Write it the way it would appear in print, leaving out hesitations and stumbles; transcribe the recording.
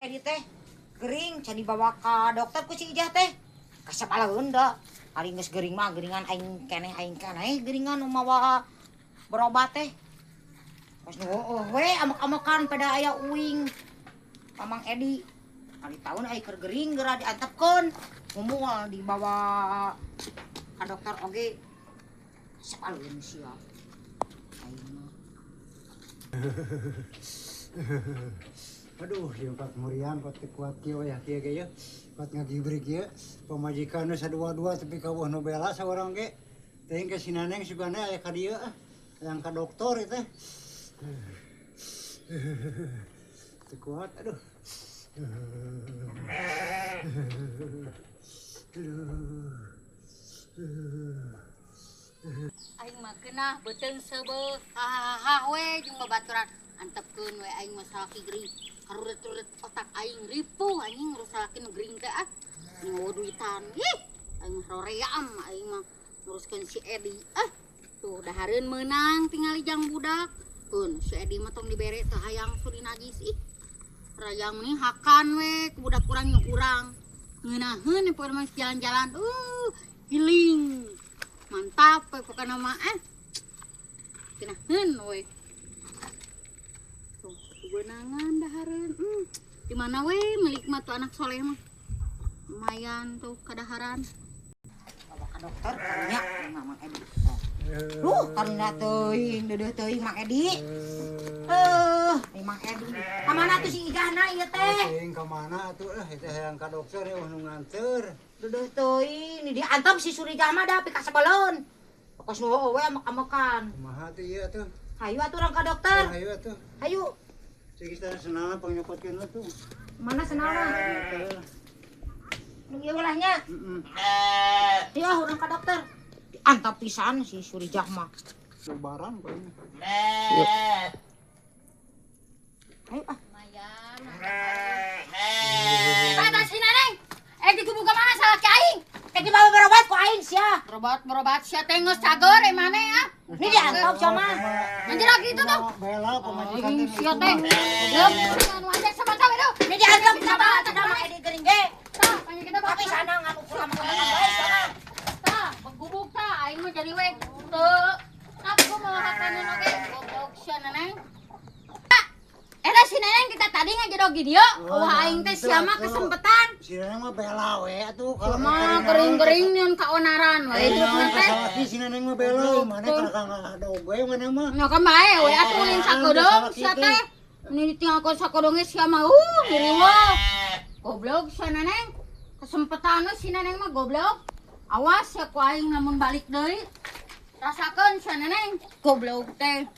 Edi teh gering can dibawa ka dokter ku si Ijah teh. Kasapalaeun da. Ari geus gering mah geringan aing keneh geringan nu mawa berobat teh. Pas nu heueuh we amek-amekan pada aya uing. Mamang Edi. Ari taun ai keur gering geura diantepkeun. Moal dibawa ka dokter oge. Kasapalaeun sia. Aing mah. Aduh, diungkat muriang kot kuat kieu ya kieu ge ya. Kot ngagibrik ieu pamajikan nu sadua-dua tapi kaweuh nu bela saurang ge. Teuing ke si Neneng sugana aya ka dieu ah. Yang ka dokter ieu teh. Teu kuat aduh. Aing mah keunah beuteung seubeuh hahaha we jeung babaturan antepkeun we aing mah salaki gering. Karuret-ruret otak aing ripuh anjing ngurus salaki nu gering teh ah. Nyawa duitan. Ih, aing mah roream aing mah nguruskeun si Edi. Ah, tuh dahareun meunang tingali jang budak. Keun si Edi mah tong dibere teu hayang suri najis ih. Rayang meni hakan we ku budak urang jeung urang. Ngeunaheun pokona mah jalan-jalan. Healing. Mantap we pokona mah ah. Ngeunaheun we. Benangan dahareun. Di mana we milik mah tuh anak soleh mah. Lumayan tuh kadaharan. Bawa ka dokter karunya Mang Edi. Duh, karunya teuing, deudeuh teuing Mang Edi. Mang Edi. Ka mana tuh si Ijahna ieu teh? Teuing ka mana atuh lah teh hayang ka dokter eueuh nu nganteur. Deudeuh teuing, di diantep si Surijah mah da pikasebeleun. Pokos nu heueuh we amek-amekan. Kumaha tuh ieu atuh? Hayu atuh urang ka dokter. Oh, hayu atuh. Hayu. Cik kita senalna pangnyokotkeun tuh. Mana senalna? Nu ieu walahnya. Heeh. Ya urang ka dokter. Diantap pisan si Surijah mah. Lebaran kayaknya. Ayo ah. Lumayan. Eta si Neneng. Dikubu ka mana salaki aing? Dibawa berobat ku aing sia. Berobat sia teh geus cager e maneh ah. Ini diantap sia mah. Anjir gitu tuh. Bela pamajikan teh. Sia teh. Anu anjir sama cawe tuh. Ini diantap sama teh Mang Edi geuring ge. Tah, panjang kita Tapi sana nganukur sama kemana bae sia mah. Tah, begubuk tah aing mah jadi we. Teu. Tah gua mau hakaneun oge. Goblok sia Neneng. Eta si Neneng kita tadi ngajedog di dieu. Wah aing teh sia mah kesempetan. Si Neneng mah bela we atuh kalau mah kering-kering nyeun kaonaran we hidupna teh. Salaki si Neneng mah bela mana kana ngadog we mana mah. Nya kan bae we atuh lain sakodong sia teh. Ini ditinggalkeun sakodong ge sia mah ngiriweuh. Goblok sia Neneng. Kesempetan we si Neneng mah goblok. Awas ya ku aing lamun balik deui. Rasakeun sia Neneng goblok teh.